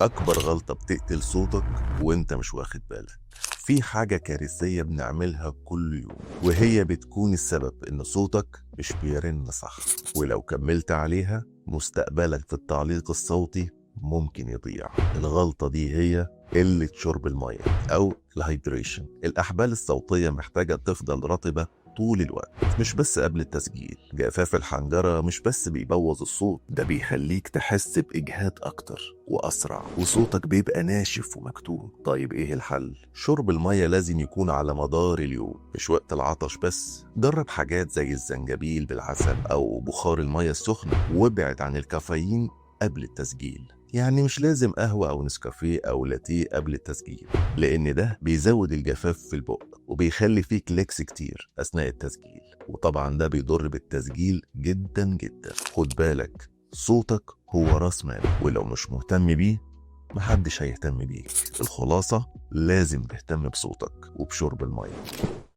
أكبر غلطة بتقتل صوتك وإنت مش واخد بالك. في حاجة كارثية بنعملها كل يوم وهي بتكون السبب إن صوتك مش بيرن صح، ولو كملت عليها مستقبلك في التعليق الصوتي ممكن يضيع. الغلطة دي هي قلة شرب المية أو ال hydration. الأحبال الصوتية محتاجة تفضل رطبة طول الوقت، مش بس قبل التسجيل. جفاف الحنجرة مش بس بيبوظ الصوت، ده بيخليك تحس بإجهاد أكتر وأسرع، وصوتك بيبقى ناشف ومكتوم. طيب إيه الحل؟ شرب المية لازم يكون على مدار اليوم، مش وقت العطش بس. جرب حاجات زي الزنجبيل بالعسل أو بخار المية السخنة، وابعد عن الكافيين قبل التسجيل. يعني مش لازم قهوة أو نسكافيه أو لاتيه قبل التسجيل، لأن ده بيزود الجفاف في البق وبيخلي فيه clicks كتير أثناء التسجيل، وطبعا ده بيضر بالتسجيل جدا جدا. خد بالك، صوتك هو راس مالك، ولو مش مهتم بيه محدش هيهتم بيك. الخلاصة، لازم تهتم بصوتك وبشرب المية.